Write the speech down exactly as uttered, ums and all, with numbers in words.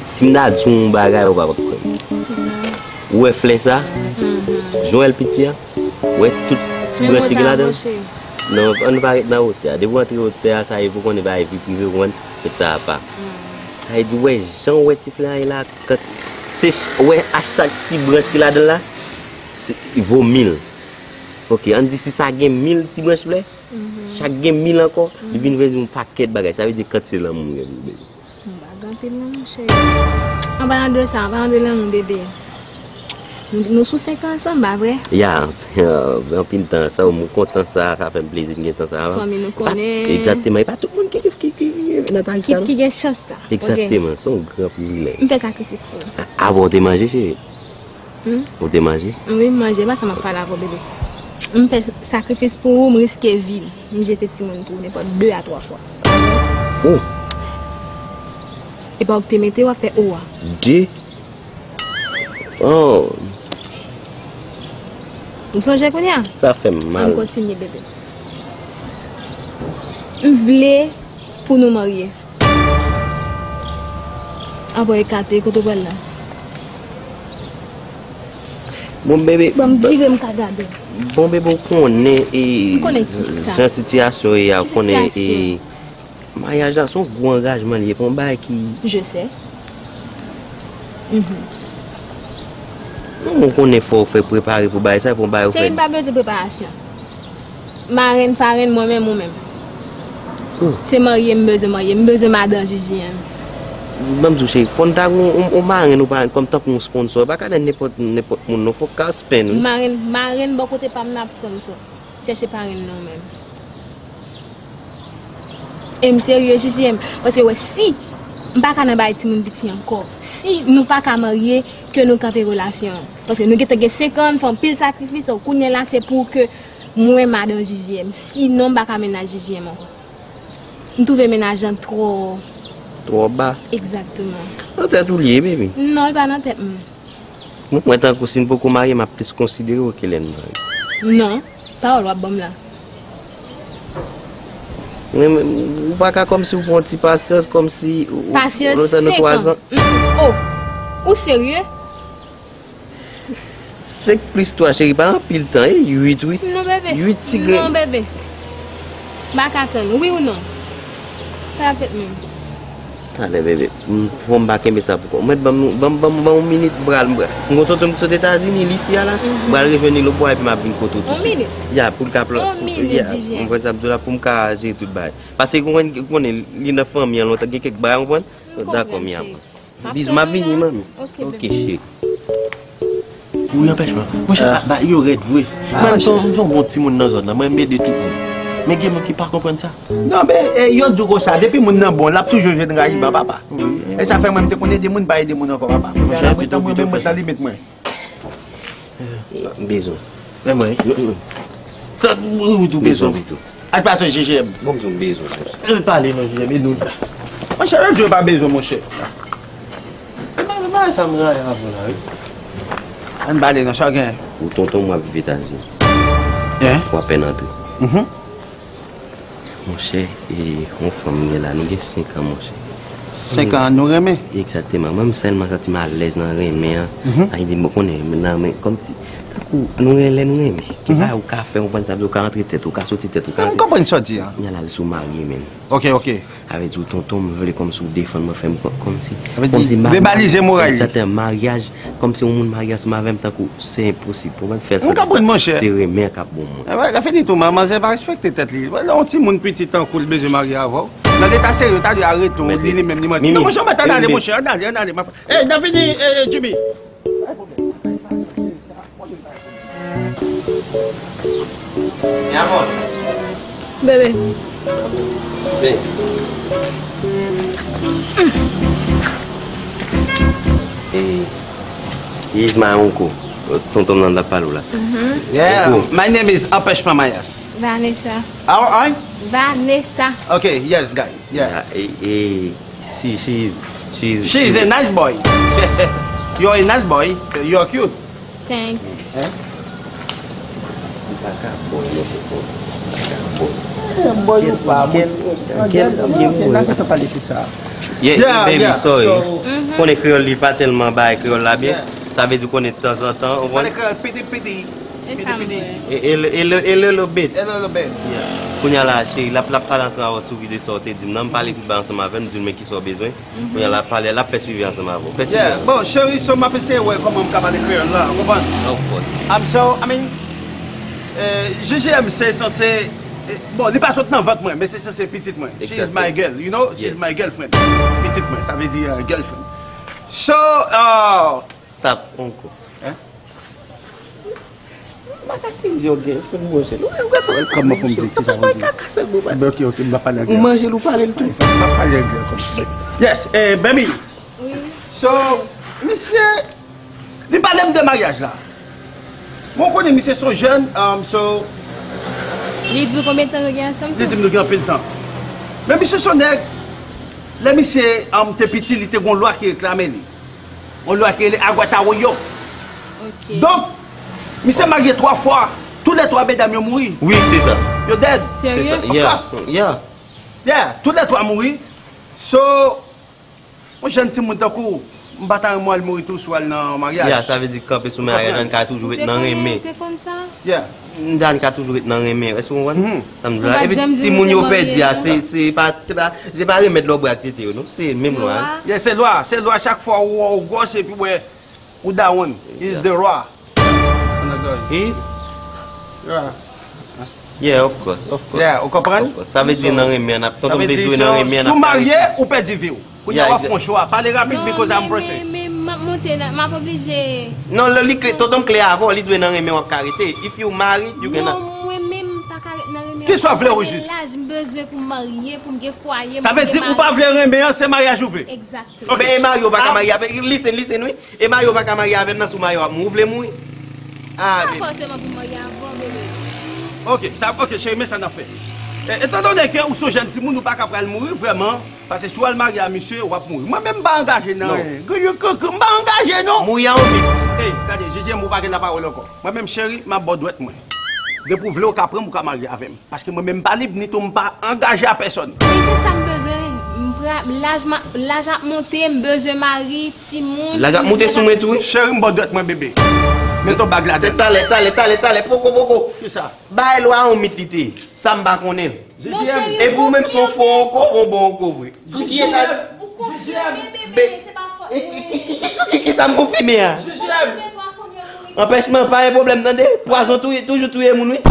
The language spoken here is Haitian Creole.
Si m ta di w yon bagay, ou p ap kwè m. Ou wè flè sa? Jan w wè l piti a? Ou wè tout ti branch ki gen ladan l? Non, ann pa ret nan wotè a. Depi w antre wotè a, sa e pou konnen bagay vi prive, ou konprann? Met sa apa. Sa e di, ou wè jan w wè ti flè a ye la, kanti-, se ch-, ou wè a chak ti branch ki ladan l la, se, li vo mil. Ok, ann di si sa gen mil ti branch flè, chak gen mil ankò, li vin vle di yon pakèt bagay. Sa vle di kantite lanmou gen pou bebe. M pa gen anpil non, monchè. An palan de sa, an palan de lanmou, bebe. Nou, nou sou senk an ansanm, pa vre? Ya, anpil tan ansanm, m kontan sa, sa fè m plezi n gen tan sa. Fanmi nou konnen. Egzakteman, e pa tout moun ki, ki, ki, ki nan tan sa, non. Ki gen chans sa. Egzakteman, se yon gran privilèj. M fè sakrifis pou ou. A, a, bon, ou te manje, cheri? Hmm? Ou te manje? Wi, m manje, pa sa m ap pale avè w, bebe. M fè sakrifis pou ou, m riske vi m. M jete timoun tou, nenpòt de a twa fwa. Oh! E pa w ki te mete, w ap fè o a. De? Oh! Ou sonje kounye a? Sa fè m mal. Ann kontinye, bebe. M vle pou nou marye. Anvan ekate, kote w pral la? Bon, bebe. Ban m vire m ka gade w. Bon, bebe, ou konnen, e, jan sitiyasyon ye a, ou konnen, e, maryaj la, se yon gwo angajman li ye, pa yon bagay ki. Je sais. Mhm. Non, ou konnen fò w fè prepare pou bagay sa, pou yon bagay ou fè. Cheri, m pa bezwen preparasyon. Marenn, parenn, mwen menm, ou menm. Hmm. Se marye m bezwen marye, m bezwen madan Jiji an. Ban m di w, cheri, fò n ta gen yon, yon, yon marenn ou pa, kòm tankou yon sponsor. E pa ka nan nenpòt, nenpòt moun, non, fò w ka spend, wi. Marenn, marenn bò kote pa m nan ap sponsor. Chèche parenn nan ou menm. E m serye, Jiji, e m, paske wè, si m pa ka nan bay timoun piti ankò, si nou pa ka marye, ke nou kanpe relasyon an. Paske nou gentan gen senk an, n fè anpil sakrifis, donk kounye a la, se pou ke mwen, madan Jiji, e m. Sinon, m pa ka mennaj Jiji, e m ankò. M twouve mennaj lan twò. Twò ba? Egzakteman. Nan tèt ou li ye, baby. Non, li pa nan tèt mwen. Mwen, mwen tankou si n poko marye, m ap plis konsidere w ke lè n marye. Non, pawòl w ap ban m la. Men, men, ou pa ka kòmsi ou pran ti pasyans, kòmsi ou, ou, pasyans lontan nou senk twa an. An. Mm, oh, ou serye? Senk plis twa, cheri, pa anpil tan, e uit, wi. Non, bebe. Uit ti grenn. Non, bebe. M pa ka tann, wi ou non? Sa ap fèt menm. Talè, bebe. M, fò m pa kenbe sa pou kò m. Mèt ban m, ban m, ban m, ban m yon minit, m pral, m pral. M gon tonton m ki sot Etazini, li isi a la. Mhm. M pral rejwenn li lòtbò a, epi m ap vin kote w tousuit. Yon minit? Ya, pou l ka plan. Yon minit, ya, Jiji. M konprann sa m di w la, pou m ka jere tout bagay. Paske, ou konprann, ou konnen, li nan fanmi an lontan, gen kèk bagay, ou konprann? M konprann, dakò, mi amor. Bizou, m ap vini, manmi. Ok, bebe. Ok, cheri. Ou anpèch mwen. Monchè, ah, ba yo rèd vre. Ah, mwen, m se yon, m se yon bon timoun nan zòn nan. Mwen, m ede tout moun. Men gen moun ki pa konprann sa. Non, men, eh, yo di w konsa, depi moun nan bon, l ap toujou jwenn rayiman, papa. Wi. E sa fè mwen, m te konn ede moun, m pa ede moun ankò, papa. Monchè, epi tou, mwen menm, mwen nan limit mwen. Eh, m bezwen. Men mwen, wi. Sa, wi, wi, tou bezwen. Bezwen, pito. Al pase J J M. Bon, m bezwen, monchè. Eh, pale non, J J M, e nou. Monchè, menm si yo pa bezwen, monchè. Bagay sa m rayi avè w la, wi. Ann pale non, sa w gen? Ou tonton m ap viv Etazini. Hein? W apèn antre. Mhm. Monchè, e, yon fanm m gen la, nou gen senk an, monchè. Senk an, nou renmen? Egzakteman. Mwen, m sèlman santi m alèz nan renmen an. Mhm. Ay, di, bon, konnen, nan men, kòmsi, tankou, nou renmen, lè nou renmen. Ki bagay ou ka fè, ou konprann sa, ou ka antre tèt, ou ka soti tèt, ou ka. M konprann sa w di a. Kounye a la, li sou marye, menm. Ok, ok. Sa vle di, tonton, m vle kòmsi ou defann mwen, fè m kò-, kòmsi, sa vle di, kòmsi m pa, debalize moral li. Egzakteman, maryaj, kòmsi yon moun marye ansanm avè m, tankou, se enposib. Pou mwen fè sa, m konprann, monchè. Se renmen k ap bon mwen. Lè fini tou, manzè pa respekte tèt li. Lè yon timoun piti tankou l bezwen marye avè w. Nan leta serye, ta dwe arete w, li, li menm, li manke. Non, monchè, mèt ann ale, monchè, ann ale, ann ale, ma. Eh, nan vini, eh, eh, Jimmy. Mi amor. Bebe. Ven. Eh, he is my uncle. Tonton m nan ap pale w la. Mhm. Yeah, uncle. My name is Empêche Pas Mayas. Vanessa. How are you? Vanessa. Okay, yes, guy. Yeah. Yeah, eh, eh, she, she is, she is, she is a nice boy. You're a nice boy. You're cute. Thanks. Hein? M pa ka bò, non, se bon. M pa ka bò. Eh, bò, kèl, ou pa, kèl, kèl, kèl, kèl, kèl, kèl, kèl, pale tout sa. Yeah, yeah, baby, sorry. Konnen kreyòl li pa tèlman bay kreyòl la byen. Sa vle di konnen tanzantan, ou konprann? Pale kreyòl piti piti. E sa m vle. A little bit. A little bit. Yeah. Kounye a la, cheri, l ap, l ap pale ansanm avè w sou vide sa w te di m nan. M pale tout bagay ansanm avè l, m di l men kisa w bezwen. Kounye a l ap pale, l ap fè swivi ansanm avè w. Fè swivi. Yeah. Bon, cheri, so m ap eseye wè kòman m ka pale kreyòl la, ou konprann? Of course. I'm so, I mean, eh, J J M se sanse, eh, bon, li pa sot nan vant mwen, men se sanse pitit mwen. She is my girl, you know? She is my girlfriend. Pitit mwen, sa vle di, eh, girlfriend. So, uh, stop, uncle. Hein? M pa ka kize yon girlfriend, monchè. Nou gen girlfriend. Kòman pou m di ki sa pou m di? Kaka sèl bon bagay. Ok, ok, m pa pale ak girl. Ou manje l, ou pale l tou. M pa pale ak girl kòmsi. Yes, eh, baby. Wi. So, misye, li pale m de maryaj la. Mwen konnen misye se yon jèn, um, so. Li di w konbyen tan nou gen ansanm tou? Li di m nou gen anpil tan. Men misye se yon nèg, lè misye, um, te piti, li te gen yon lwa ki reklame li. Yon lwa ki rele Aguatawoyo. Ok. Donk, misye marye twa fwa, tou lè twa medam yo mouri. Wi, se sa. Yo dead. Serye? Se sa. Of course. Yeah. Yeah, tou lè twa mouri. So, yon jèn timoun tankou w, m pa ta renmen w al mouri tou si w al nan maryaj. Yeah, sa vle di kanpe sou maryaj, ann ka toujou ret nan renmen. Ou te konnen, ou te konn sa? Yeah. Mdane ka toujou ret nan renmen, èske w konprann? Sa m di la. Epi timoun yo pèdi a, se, se pa, se pa, se pa remèd lòbra ak tete yo, non. Se menm lwa a. Yeah, se lwa, se lwa chak fwa ou, ou gwòs epi w wè ou dawonn. Is the lwa. Is? Yeah, of course, of course. Yeah, ou konprann? Of course. Sa vle di nan renmen an, ap, tonton vle di nan renmen an, ap. Si w marye, ou pèdi vi w. Kounye a w ap fè yon chwa. Pale rapid because I'm pressing. Non, men, men, men, m ap monte la, m ap oblije. Non, li, li klè, tonton m klè avè w, li di w nan renmen w ap ka rete. If you married, you cannot. Non, mwen menm m pa ka ret nan renmen an. Kisa w vle o jis? Laj m bezwen pou m marye, pou m gen fwaye, pou m gen mari. Sa vle di ou pa vle renmen an, se maryaj ou vle? Exactly. Ok. Men e marye w pa ka marye avè, listen, listen, wi. E marye w pa ka marye avè m nan, si w marye w ap mouri, ou vle mouri? Ah, baby. Pa fòseman pou m marye avè w, bebe. Ok, sa, ok, cheri, men sa n ap fè. E, etandone ke ou se yon jèn timoun, ou pa ka pral mouri vrèman. Paske si w al marye a misye, w ap mouri. Mwen menm m pa angaje nan anyen. Granmoun kankan, m pa angaje non. Mouri a yon mit. Ey, gade, J J M, ou pa gen lapawòl ankò. Mwen menm, cheri, m ap ba w dwèt mwen. Depi w vle, w ka pran m, ou ka marye avè m. Paske mwen menm m pa lib, ni tou m pa angaje a pèsòn. Men se sa m bezwen. M pra-, laj ma-, laj ap monte, m bezwen mari, timoun. Laj ap monte sou mwen tou, wi. Cheri, m ba w dwèt mwen, bebe. Met yon bag ladann. Talè, talè, talè, talè, poko, poko. Kisa? Bay lwa a yon mit li te ye. Sa m pa konnen l. J J M. Epi ou menm se yon fo onko, ou bon onko vre. Ki eta? Ou konfime, bebe, se pa fòt mwen. Ki sa m konfime a? J J M. Anpèchman pa yon pwoblèm, tande. Pwazon touye, toujou touye moun, wi.